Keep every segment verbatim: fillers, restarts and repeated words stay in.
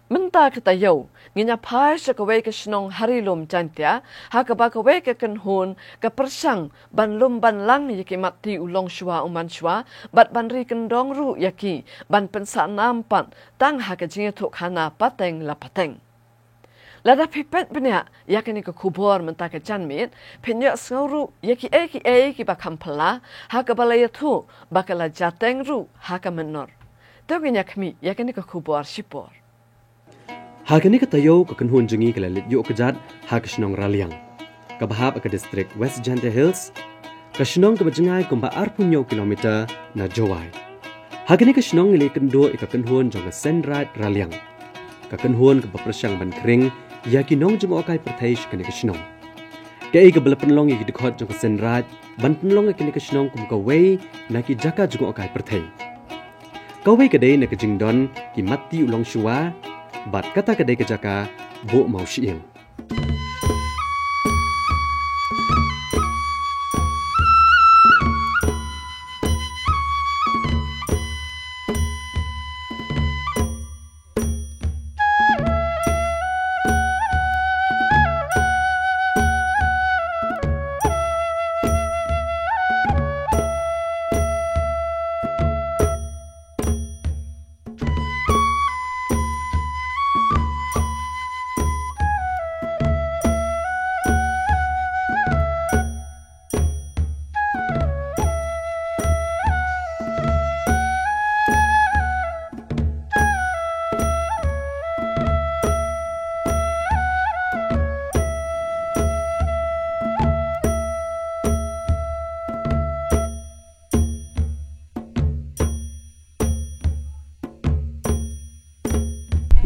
Mynta ka taïew, ngin ïa phai sha kawei ka shnong ha Ri Lum Jaiñtia, ha kaba kawei ka kynhun ka pyrshang ban lum ban lang ïa ki matti u longshuwa u manshuwa, bad ban ri kyndong ruh ïa ki, ban pynsah nam pat tang ha ka jingïathuhkhana pateng la pateng. Lada phi peit bniah ïa kane ka khubor mynta ka janmiet, phin ïohsngew ruh ïa kiei kiei kiba kham phylla, ha kaba la ïathuh ba ka la jateng ruh ha ka mynnor. To ngin ïa khmih ïa kane ka khubor shipor. Ha kane ka taïew ka kynhun jong ngi ka la leit ïuh kjat ha ka shnong Raliang, kaba hap ha ka district West Jaintia Hills, ka shnong kaba jngai kumba arphew hynñiew kilometer na Jowai. Ha kane ka shnong ngi la ïakynduh ïa ka kynhun jong ka Seiñraij Raliang, ka kynhun kaba pyrshang ban khring ïa ki nongjngohkai pyrthei sha kane ka shnong. Kaei kaba la pynlong ïa ki dkhot jong ka Seiñraij ban pynlong ïa kane ka shnong kum kawei na ki jaka jngohkai pyrthei? Kawei ka dei na ka jingdon ki matti u longshuwa, bad kata ka dei ka jaka buh mawshyieng.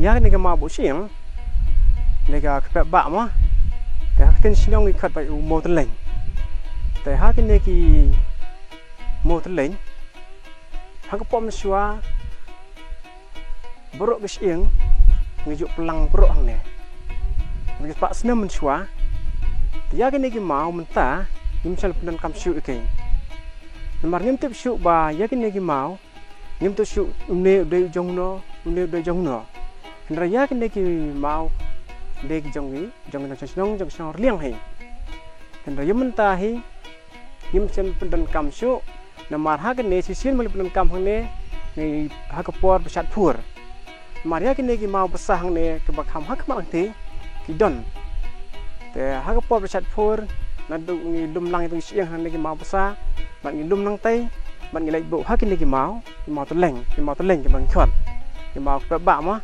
Ïa kane ka maw buh shyieng, ne ka kpep bah mo. Te ha ka ktien shnong ki khot ba u maw tylleiñ. Te ha kine ki maw tylleiñ, ha ka por mynshuwa, baroh ka shyieng ngi ju pynlang baroh hangne. Ngi spah snem mynshuwa. Te ïa kine ki maw mynta ngim shym la pyndonkam shuh ïa ki. Namar ngim tip shuh ba ïa kine ki maw, ngim tip shuh une u dei u jong no, une u dei u jong no. Hynrei ïa kine ki maw dei ki jong ki, jong ki nongshong shnong, jong ki shnong Raliang hi. Hynrei ïa mynta hi ngim shym pyndonkam shuh, namar ha kane shisien ba la pyndonkam hangne, ngi ha ka por ba shad phur. Namar ïa kine ki maw basa hangne kiba kham ha khmat hangtei ki don. Te ha ka por ba shad phur, naduh ngi lum lang ïa ki shyieng hangne ki maw basa, bad ngi lum nangtei, bad ngi leit buh ha kine ki maw, ki maw tylleiñ, ki maw tylleiñ kiba ngi khot, ki maw kpep bah mo.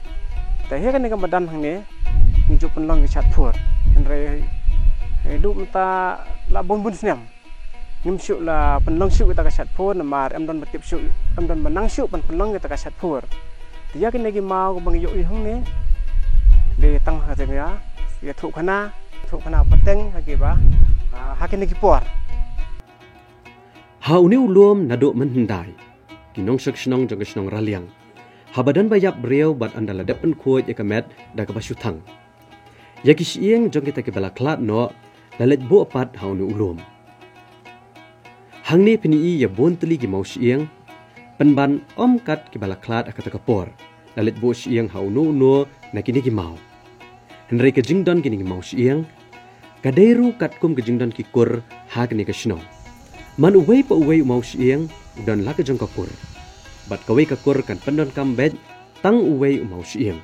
Te ha kane ka madan hangne ngi ju pynlong ki shad phur. Hynrei haduh mynta la bun bun snem ngim shuh la pynlong shuh kita ki shad phur, namar em don ba tip shuh, em don ba nang shuh ban pynlong kita ki shad phur. Te ïa kine ki maw kiba ngi ïohi hangne, dei tang ha kata ka ïathuhkhana, ïathuhkhana pateng ha kiba, ah, ha kine ki por. Ha une u lum naduh mynhyndai, ki nongshong shnong jong ka shnong Raliang, haba don ba ïap briew bad ynda la dep pynkhuid ïa ka met da kaba shu thang, ïa ki shyieng jong kita kiba la khlad noh la leit buh pat ha une u lum. Hangne phin ïohi ïa bun tylli ki maw shyieng, pynban ym kat kiba la khlad ha kata ka por la leit buh shyieng ha uno uno na kine ki maw. Hynrei ka jingdon kine ki maw shyieng ka dei ruh katkum ka jingdon ki kur ha kane ka shnong. Man uwei pa uwei u maw shyieng u don la ka jong ka kur, bad kawei ka kur kan pyndonkam beit tang uwei u maw shyieng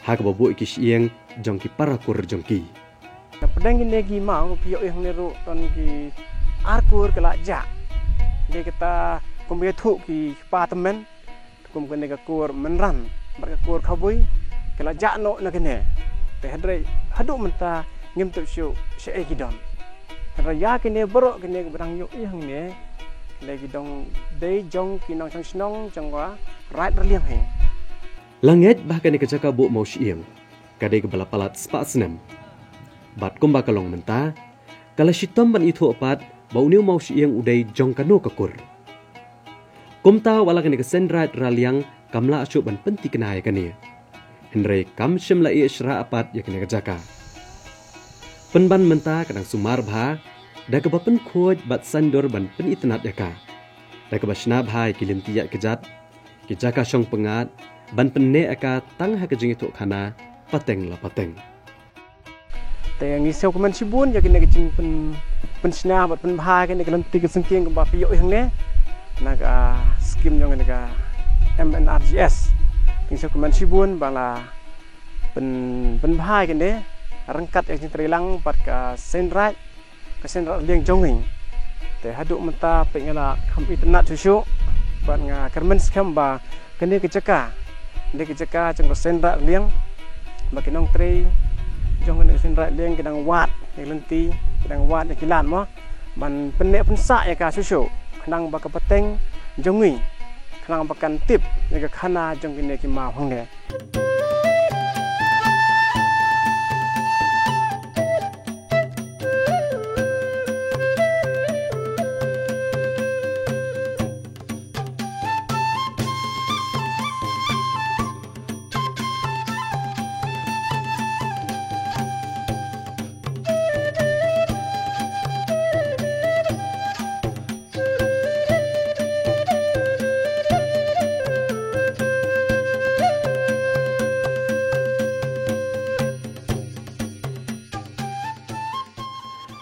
ha kaba buh ïa ki shyieng jong ki para kur jong ki. Napdeng kine ki maw phi ïohi hangne ruh don ki ar kur ki la jah. Dei kata kum ba ïathuh ki kpa tymmen, kum kane ka kur Mynran bad ka kur Khabui, ki la jah noh na kane. Te hynrei haduh mynta ngim tip shuh shaei ki don. Hynrei ïa kine baroh kine kiba dang ïohi hangne, dei ki dong, dei jong ki nongshong shnong jong ka Raid Raliang hi. La ngeit ba kane ka jaka buh maw shyieng ka dei kaba la palat spah snem. Bad kumba ka long mynta, ka la shitom ban ithuh pat ba une u maw shyieng u dei jong kano ka kur. Kumta wat la kane ka Seiñraij Raliang kam lah shuh ban pynthikna ïa kane, hynrei kam shym la ïeh shrah pat ïa kane ka jaka. Pynban mynta ka dang sumar bha da kaba pynkhuid bad saiñdur ban pynitynnad ïa ka, da kaba shna bha ïa ki lynti ïaid kjat, ki jaka shong pyngngad, ban pynneh ïa ka tang ha ka jingïathuhkhana pateng la pateng. Te ngi sngewkmen shibun ïa kine ki jingpyn, pynshna bad pynbha kine ki lynti ki syngkien kumba phi ïohi hangne na ka skim jong kane ka M N R G S. Ngi sngewkmen shibun ba la pyn, pynbha kine ryngkat ïa ka jingtreilang bad ka seng raid, ka seng raid liang jong ngi. Te haduh mynta phi nga la kham itynnad shuh shuh bad nga kyrmen skhem ba kane ka jaka, kane ka jaka jong ka seng raid liang, ba ki nongtrei jong kane ka seng raid liang ki dang wad ïa ki lynti, ki dang wad ïa ki lad mo ban pynneh pynsah ïa ka shuh shuh khnang ba ka pateng jong ngi, khnang ba kan tip ïa ka khana jong kine ki maw hangne.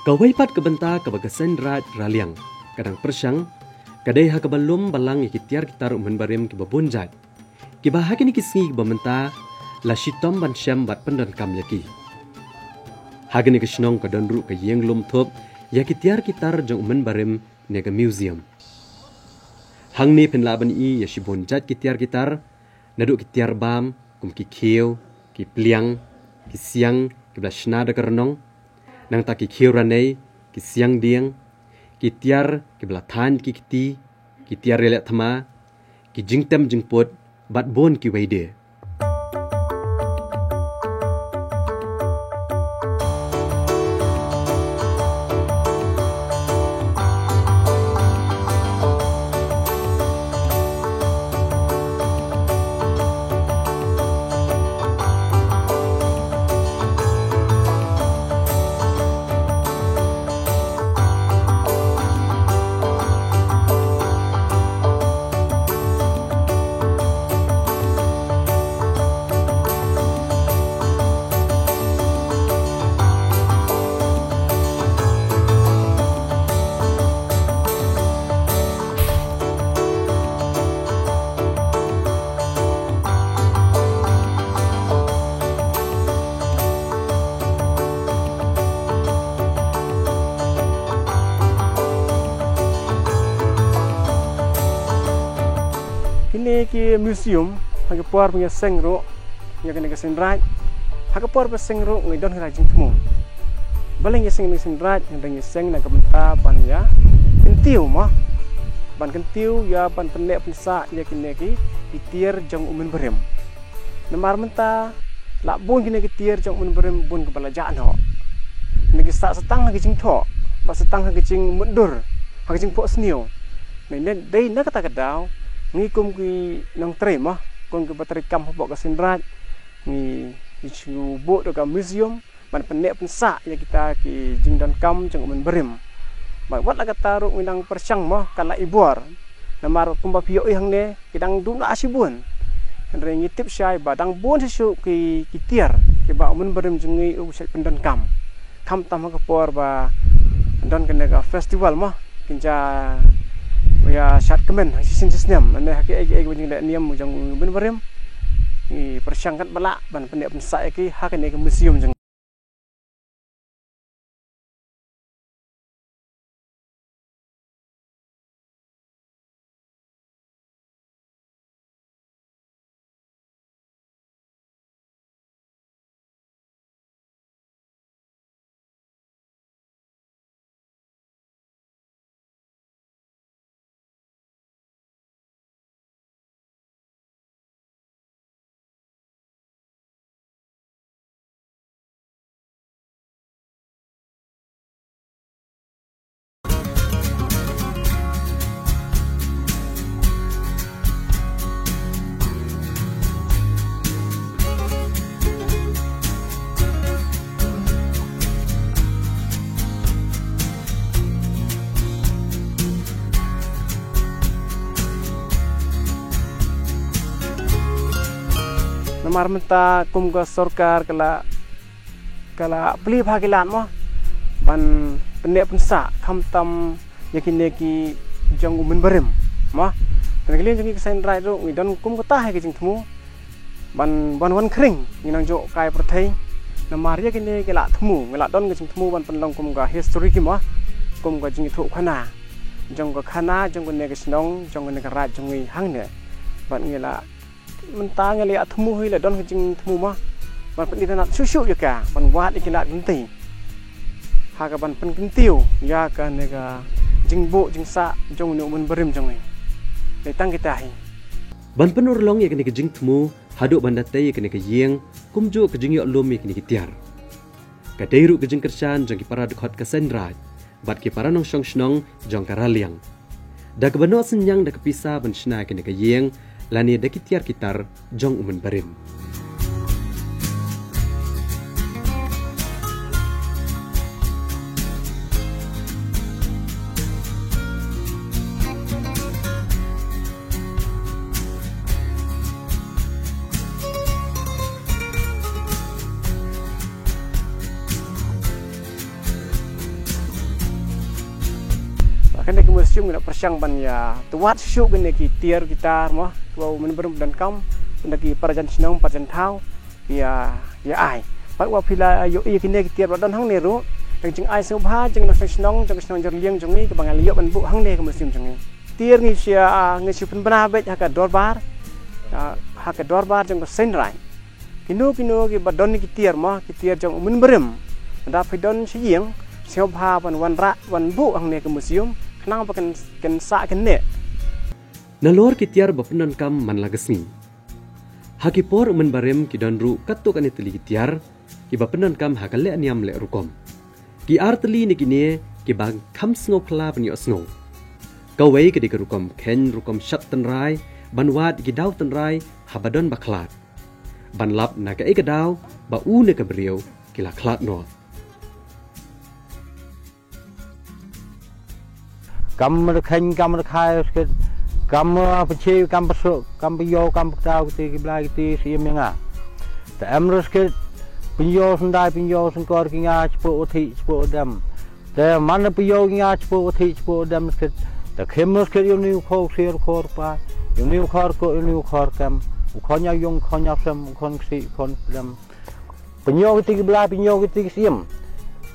Kawei pat ka bynta kaba ka seng raid Raliang ka dang pyrshang ka dei ha kaba lum balang ïa ki tiar ki tar u mynbarim kiba bun jait, kiba ha kine ki sngi kiba mynta la shitom ban shem bad pyndonkam ïa ki. Ha kane ka shnong ka don ruh ka ïing lum thup ïa ki tiar ki tar jong u mynbarim ne ka museum. Hangne phin lah ban ïohi ïa shibun jait ki tiar ki tar, naduh ki tiar bam kum ki khiew, ki pliang, ki siang kiba la shna da ka rnong, nangta ki khiew ranei, ki siang dieng, ki tiar kiba la thaiñ ki kti, ki tiar ïaleh thma, ki jingtem jingput bad bun kiwei de. Kine ki museum, ha ka por ba ngi seng ruh ïa kane ka seng raid, ha ka por ba seng ruh ngi don ha ka jingthmu. Balei ngi seng ïa kane ka seng raid, ngi dang ngi seng na ka bynta ban ïa kyntiew mo, ban kyntiew ïa ban pynneh pynsah ïa kine ki, ki tiar jong u mynbarim. Namar mynta la bun kine ki tiar jong u mynbarim bun kiba la jah noh. Kine ki sah sa tang ha ki jingthoh, ba sa tang ha ki jingmutdur, ha ki jingphohsniew. Mynta dei na kata ka daw ngi kum ki nongtrei mo, kum kiba trei kam hapoh ka seng raid, ngi, ngi shu buh da ka museum ban pynneh pynsah ïa kita ki jingdonkam jong u mynbarim. Bad wat la kata ruh ngi dang pyrshang mo ka la i bor. Namar kumba phi ïohi hangne ki dang duna shibun. Hynrei ngi tip shai ba dang bun shisha ki, ki tiar kiba u mynbarim jong ngi u shait pyndonkam. Khamtam ha ka por ba don kane ka festival mo, kin ïa shad kmen ha shisien shisnem. Nane ha kiei kiei kiba jingleh niam jong u mynbarim, ngi pyrshang katba lah ban pynneh pynsah ïa ki ha kane ka museum jong Mar mynta kum ka sorkar ka la, ka la plie bha ki lad mo ban pynneh pynsah khamtam ïa kine ki jong u mynbarim mo. Te na ka liang jong ngi ka Seiñ Raij ruh ngi don kum kata hi ka jingthmu ban, ban wan khring ngi nang jooh kai pyrthei. Namar ïa kine ki la thmu, ngi la don ka jingthmu ban pynlong kum ka history ki mo, kum ka jingïathuhkhana jong ka khana jong kane ka shnong, jong kane ka raij jong ngi hangne. Bad ngi la mynta ngi la ïathmu hi, la don ka jingthmu mo ban pynitynnad shuh shuh ïa ka, ban wad ïa ki lad ki lynti ha ka ban pynkyntiew ïa kane ka jingbuh jingsah jong une u mynbarim jong ngi. Dei tang kita hi. Ban pynurlong ïa kane ka jingthmu haduh ban da tei ïa kane ka ïing, kumjuh ka jingïoh lum ïa kine ki tiar, ka dei ruh ka jingkyrshan jong ki para dkhot ka Seiñ Raij bad ki para nongshong shnong jong ka Raliang, da kaba noh synñiang da ka pisa ban shna kane ka ïing lane da ki tiar ki tar jong u mynbarim. Ba kane ka museum ngi la pyrshang ban ïa, to wad shuh kine ki tiar ki tar mo, kiba u mynbarim u donkam, na ki para jan shnong para jan thaw ïa, ïa ai. Bad wat phi la ïohi ïa kine ki tiar ba don hangne ruh, ka jingai sngewbha jong nongshong shnong, jong ka shnong Jyrliang jong ngi, kaba ngi la ïoh ban buh hangne ka museum jong ngi. Tiar ngi shu, ah, ngi shu pynbna beit ha ka dorbar, ah, ha ka dorbar jong ka Seiñ Raij. Kino kino kiba don ki tiar mo, ki tiar jong u mynbarim, da phi don sha ïing, sngewbha ban wanrah, wan buh hangne ka museum, khnang ba kan, kan sah kan neh. Nalor ki tiar ba pyndonkam man la ka sngi, ha ki por u mynbarim ki don ruh katto katne tylli ki tiar kiba pyndonkam ha ka leh niam leh rukom. Ki ar tylli na kine kiba kham sngew phylla ban ïohsngew. Kawei ka dei ka rukom kheiñ rukom shat tynrai, ban wad ïa ki daw tynrai haba don ba khlad, ban lap na kaei ka daw ba u ne ka briew ki la khlad noh. Kam rkheiñ, kam rkhai skit, kam, uh, pynche, kam pynsuh, kam pynïoh, kam pynktah, kiti ki blai, kiti siem ïa nga. Te em ruh skit, pynïoh syndai, pynïoh syngkor ki nga, shapoh u thih, shapoh u dem. Te man pynïoh ki nga, shapoh u thih, shapoh u dem skit. Te khim ruh skit, ïa une u khor ksiar, khor pa, ïa une u khor koh, ïa une u khor kem, u khon ïa yung, u khon ïa sem, u khon ksih, u khon slem. Pynïoh kiti ki blai, pynïoh kiti ki siem.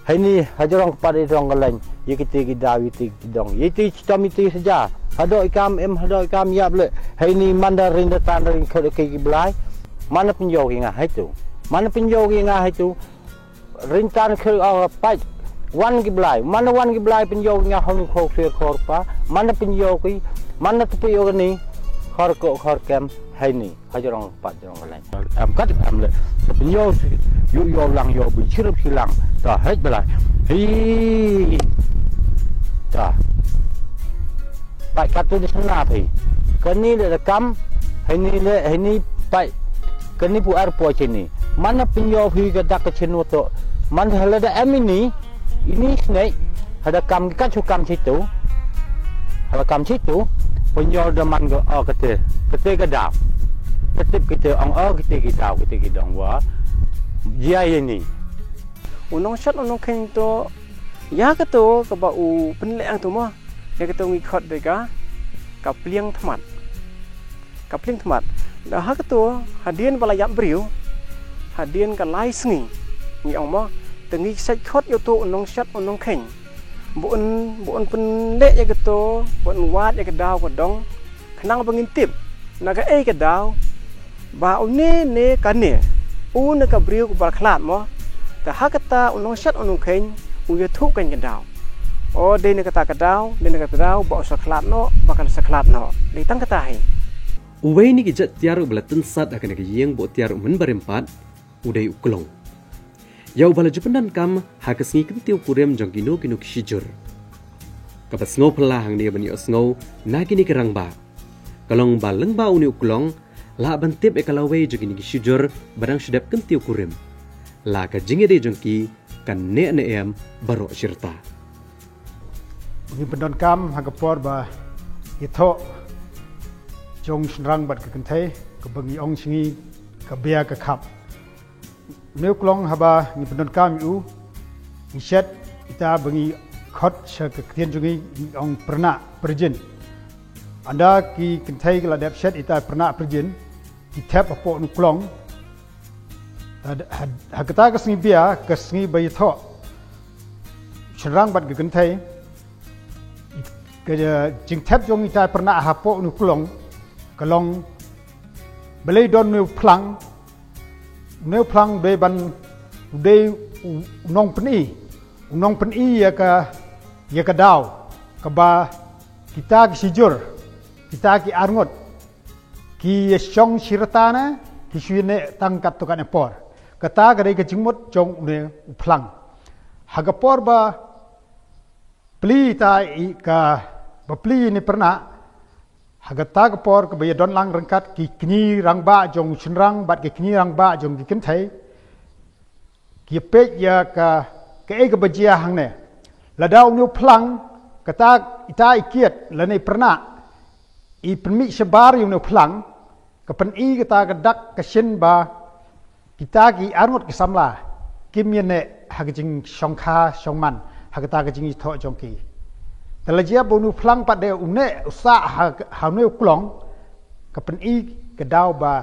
Heini, ha jrong pat, ha jrong kylleng, ïa kiti ki daw, ïa kiti ki dong, ïa kiti ki shitom, ïa kiti ki saja. Haduh i kam im, haduh i kam ïap leh. Heini, man da ring da tan, ring khot ïa ki blai. Man pynïoh ki nga haitu. Man pynïoh ki nga haitu. Ring tan khot, ah, pait. Wan ki blai. Man wan ki blai pynïoh ki nga hong khor ksiar khor pa. Man pynïoh ki. Man tpih ïa kani. Khor koh khor kem. Heini. Ha jrong pat jrong kylleng. Em kat em leh. Te pynïoh ïoh ïoh lang ïoh bun shirup shilang. Ta hej bala. Hi. Ta. Pat kat tu di sana phi. Kani leh da kam. Heini leh, heini pat. Kani pu ar po chini. Man pynïoh phi ka dak ka chin wato. Man hala da em ini. Ini snei, hada kam ki kat shu kam chitu. Hada kam chitu, pynïoh da man ka, oh, kate, kate ka daw. Ka tip kate ong, oh, kate ki daw, kate ki dong wa. Jia ye ni. U nongshad u nongkheiñ to, ïa kato kaba u pynleh ang to mo. Ïa kato ngi khot de ka, ka pliang thmat. Ka pliang thmat. Da ha kato, hadien ba la ïap briew, hadien ka lai sngi, ngi ong mo, te ngi sait khot ïa uto u nongshad u nongkheiñ. Ba un, ba un pynleh ïa kato, ba un wad ïa ka daw ka dong, khnang ba ngin tip na kaei ka daw ba une ne kane, u ne ka briew kaba la khlad mo. Te ha kata u nongshad u nongkheiñ u ïathuh keiñ ka daw. O, dei na kata ka daw, dei na kata ka daw, ba u sa khlad noh, ba kan sa khlad noh. Dei tang kata hi. Uwei na ki jait tiar uba la tynsat ha kane ka ïing ba u tiar u mynbarim pat, u dei u klong. Ïa uba la ju pyndonkam ha ka sngi kyntiew kurim jong kino kino ki shijur. Kaba sngewphylla hangne ban ïohsngew na kine ki rangbah. Ka long ba lyngba une u klong, lah ban tip ïa ka lawei jong kine ki shijur ba dang shu dep kyntiew kurim. La ka jingïadei jong ki kan neh ne em baroh shi rta. Ngi pyndonkam ha ka por ba ïathoh jong shynrang bad ka kynthei, kaba ngi ong sha ngi ka bia ka khap. Une u klong haba ngi pyndonkam ïa u, ngi shet ita ba ngi khot sha ka ktien jong ngi, ngi ong pyrnah pyrjin. Ynda ki kynthei ki la dep shet ita pyrnah pyrjin, ki thep hapoh une u klong. Ha, ha, ha kata ka sngi bia, ka sngi ba ïathoh shynrang bad ka kynthei, ka jingthep jong ita pyrnah hapoh une u klong ka long, balei don une u phlang. Une u phlang u dei ban, u dei u, u nongpyni, u nongpyni ïa ka, ïa ka daw kaba kita ki shijur, kita ki arngut, ki ïashong shi rta ne, ki shu ïaineh tang katto katne por. Kata ka dei ka jingmut jong une u phlang. Ha ka por ba plie ita i ka, ba plie ine i pyrnah, ha kata ka por kaba ïadon lang ryngkat ki kñi rangbah jong u shynrang bad ki kñi rangbah jong ki kynthei, ki peit ïa ka, kaei kaba jia hangne. Lada une u phlang, kata, ita i kiad lane i pyrnah, i pynmih shabar ïa une u phlang, ka pyni kata ka dak ka shin ba kita ki arngut ki samla kim ïaineh ha ka jingshongkha shongman, ha kata ka jingïathoh jong ki. Te la jia ba une u phlang pat de u neh u sah ha, ha une u klong, ka pyni ka daw ba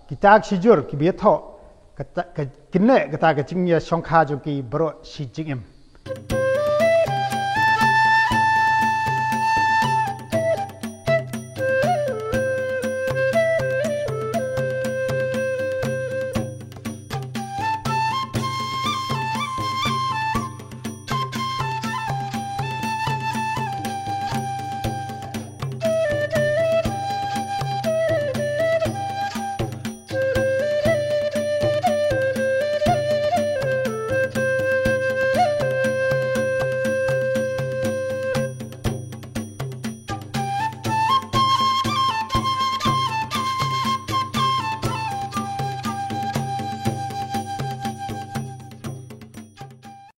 kita ki shijur kiba ïathoh, kata, ka, ki neh kata ka jingïashongkha jong ki baroh shi jingim.